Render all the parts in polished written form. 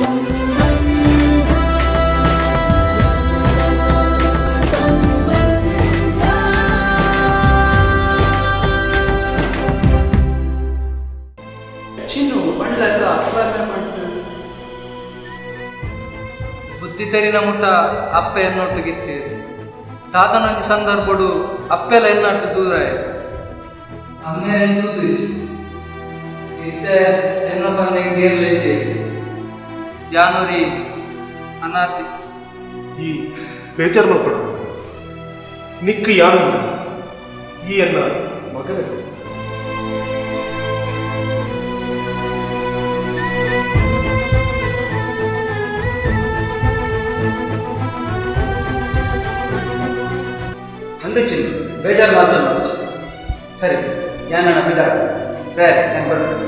ಚಿನ್ನು ಬಳ್ಳಗ ಬರ್ಮೆ ಪಂಟು. ಬುದ್ಧಿ ತೆರಿನ ಮುಟ್ಟ ಅಪ್ಪೆ ಎನ್ನೊಟ್ಟಿಗಿತ್ತೇರು. ದಾದನೊಂಜಿ ಸಂದರ್ಭಡು ಅಪ್ಪೆಲ ಎನ್ನಡ್ದು ದೂರ ಅಮ್ಮೇರೆನ್ ತೂತು ಇತ್ತೆ ಎನ್ನ ಪಂದೆ ಗೇರ್ಲೆಜ್ಜೆ ಯಾನೊರಿ ಅನಾಥಿ. ಈ ಬೇಜಾರ್ ಮಲ್ಪಡ. ನಿಕ್ ಯಾನು ಈ ಎನ್ನ ಮಗನೇ. ಅಂದು ಚಿನ್ನು ಬೇಜಾರು ಮಾತ್ರ ಮಾಡ್ಚಿ. ಸರಿ, ಯಾನ್ ಪಿದಾಡ ರೇ ನಾನು ಬರ್ತೀನಿ.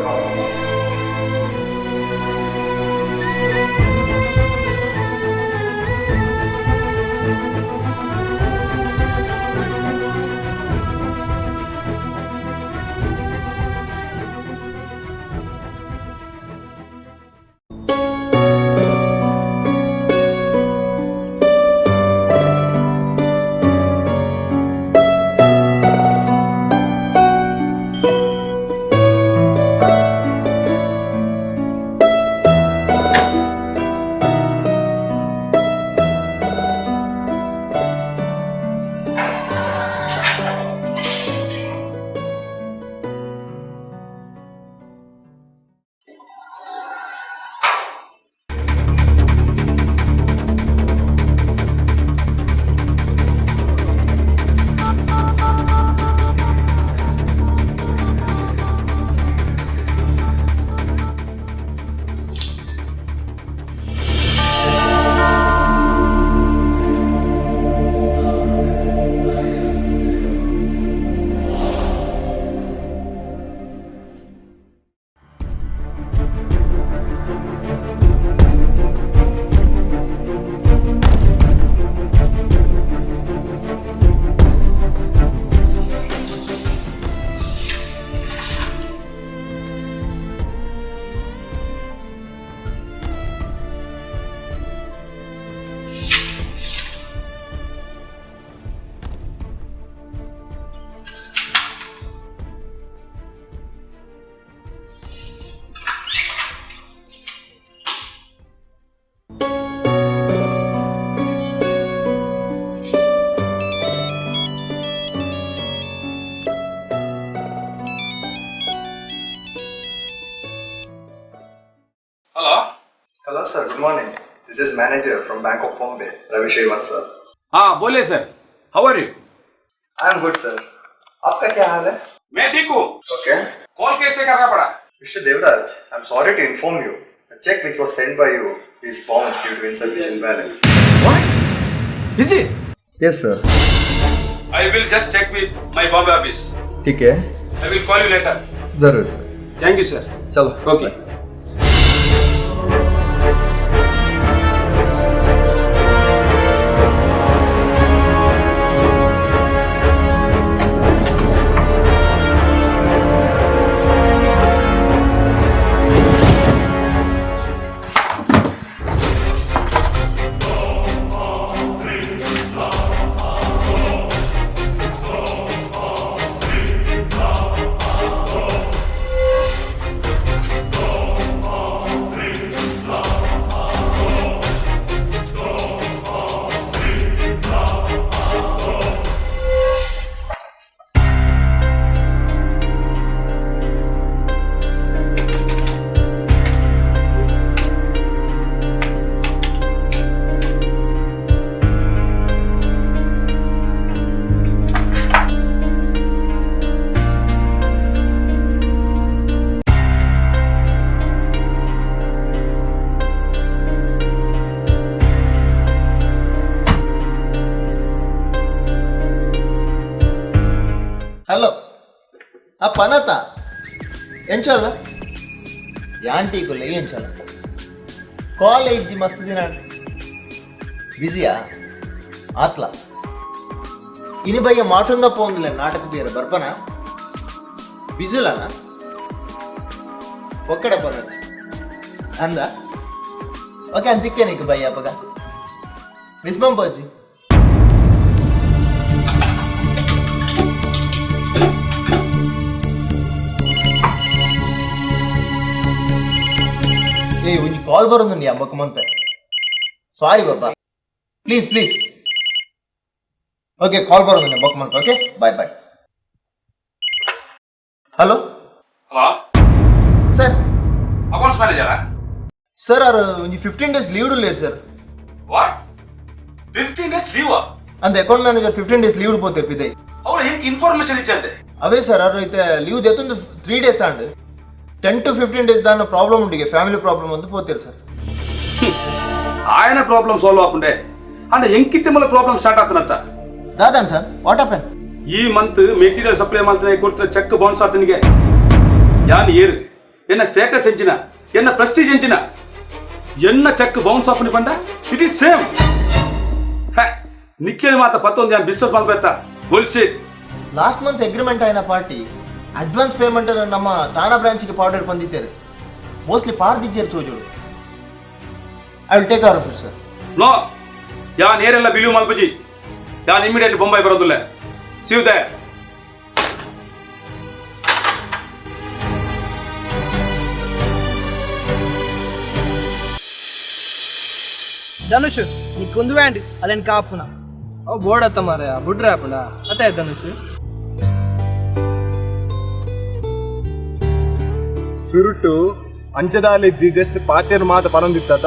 Hello. Hello sir, good morning. This is manager from Bank of Bombay, Ravi Srivatsa. हाँ, बोलिए sir, how are you? I am good sir. आपका क्या हाल है? मैं ठीक हूँ। Okay. Call कैसे करना पड़ा? Mr. Devraj, I'm sorry to inform you. The check which was sent by you is bounced due to insufficient balance. What is it? Yes sir. I will just check with my Bombay office. ठीक है। I will call you later. जरूर। Thank you sir. चलो। Okay. Hello, ಆ ಪನತ ಎಂಚಲ್ಲ ಯಾಂಟೀಕುಲ್ಲ ಎಂಚಲ್ಲ college ಮಸ್ತ್ ದಿನ ಬಿಸಿಯಾ ಆತ್ಲ. ಇನಿ ಬಯ್ಯ ಮಾಟುಂಗ ಪೋಂದಿಲ್ಲ ನಾಟಕ ಬೇರೆ ಬರ್ಪನ ಬಿಜುಲನ ಒಕ್ಕಡ ಪನರ್ಜಿ ಅಂದ. ಓಕೆ ಅಂತ ನಿಕ್ ಬೈ ಅಪಗ ಮಿಸ್ ಪೋಜಿ. ಏಯ್, ಒಂಜಿ ಕಾಲ್ ಬರೋದು ಅಮ್ಮಕ್ಕ ಮನ್ಪೆ. ಸಾರಿ ಬಾಬಾ, ಪ್ಲೀಸ್ ಪ್ಲೀಸ್. ಓಕೆ, ಕಾಲ್ ಬರೋದು ಬೊಕ್ಕ ಮನ್ಪೆ. Okay, bye bye. Hello. Hello. Sir. Accounts ಮ್ಯಾನೇಜರಾ? Sir, ಆರು ಒಂಜಿ 15 ಡೇಸ್ ಲೀವ್ ಉಲ್ಲೇರ್ ಸರ್. What, 15 days ಲೀವಾ? ಅಂದ, ಅಕೌಂಟ್ ಮ್ಯಾನೇಜರ್ 15 ಡೇಸ್ ಲೀವ್ ಪೋತೆ ಪಿದೈ. ಅವ್ರು ಹೆಂಗೆ ಇನ್ಫಾರ್ಮೇಶನ್ ಇಚ್ಚಂತೆ? ಅವೇ ಸರ್, ಅವ್ರು ಐತೆ ಲೀವ್ ದೆತ್ತೊಂದು 3 ಡೇಸ್ ಆಂಡ್ 10 ಟು 15 ಡೇಸ್ ದಾನ ಪ್ರಾಬ್ಲಮ್ ಉಂಡಿಗೆ, ಫ್ಯಾಮಿಲಿ ಪ್ರಾಬ್ಲಮ್ ಒಂದು ಪೋತೀರಿ ಸರ್. ఆయన ಪ್ರಾಬ್ಲಮ್ ಸಾಲ್ವ್ ಆಪುಂಡೆ ಅಂಡ ಎಂಕಿತ್ತೆ ಮಲ್ಲ ಪ್ರಾಬ್ಲಮ್ ಸ್ಟಾರ್ಟ್ ಆತನತ್ತ. ದಾದಾನ್ ಸರ್, what happen? ಈ ಮಂತ್ ಮೆಟೀರಿಯಲ್ ಸಪ್ಲೈ ಮಾಡ್ತಾನೆ ಕೊಡ್ತಾರೆ, ಚೆಕ್ ಬೌನ್ಸ್ ಆತನಿಗೆ. ಯಾನ್ ಏರು, ಎನ್ನ ಸ್ಟೇಟಸ್ ಎಂಚಿನ, ಎನ್ನ ಪ್ರೆಸ್ಟೀಜ್ ಎಂಚಿನ? ಎನ್ನ ಚೆಕ್ ಬೌನ್ಸ್ ಆಪುನಿ ಪಂಡ it is same. ನಿಕ್ಕೇಳಿ ಮಾತ ಪತ್ತೊಂದು ಯಾನ್ ಬಿಸ್ನೆಸ್ ಮಾಡ್ಬೇಕ? ಬುಲ್ಶಿಟ್. ಲಾಸ್ಟ್ ಮಂತ್ ಅಗ್ರಿಮೆಂಟ್ ಆಯ್ನ ಪಾರ್ಟಿ ಅಡ್ವಾನ್ಸ್ ಪೇಮೆಂಟ್ ನಮ್ಮ ತಾನ ಬ್ರಾಂಚ್ಗೆ ಪೌಡರ್ ಬಂದಿದ್ದಾರೆ. Mostly ಪಾರ್ದಿಜ್ಜೇರು ತೋಜೋಡು. I will take care of it, sir. No, ಯಾನ್ ಏರೆಲ್ಲ ಬಿಲೀವ್ ಮಲ್ಪುಜಿ. ಯಾನ್ ಇಮಿಡಿಯೇಟ್ಲಿ ಬೊಂಬೈ ಬರೋದಿಲ್ಲ. ಸಿವ್ದೆ. ಧನುಷ್, ನಿಕ್ಕೊಂದು ವ್ಯಾಂಡ್ ಅದೇನು ಕಾಪುನ. ಅವು ಬೋರ್ಡ್ ಮಾರಾಯ, ಬುಡ್ರೆ ಆಪುಂಡ ಅತ್ತೆ ಧನುಷ್? ಸುರುಟು ಅಂಚದಾಲಿಜ್ಜಿ, ಜಸ್ಟ್ ಪಾತೆರ್ ಮಾತ ಪನೊಂದಿತ್ತ.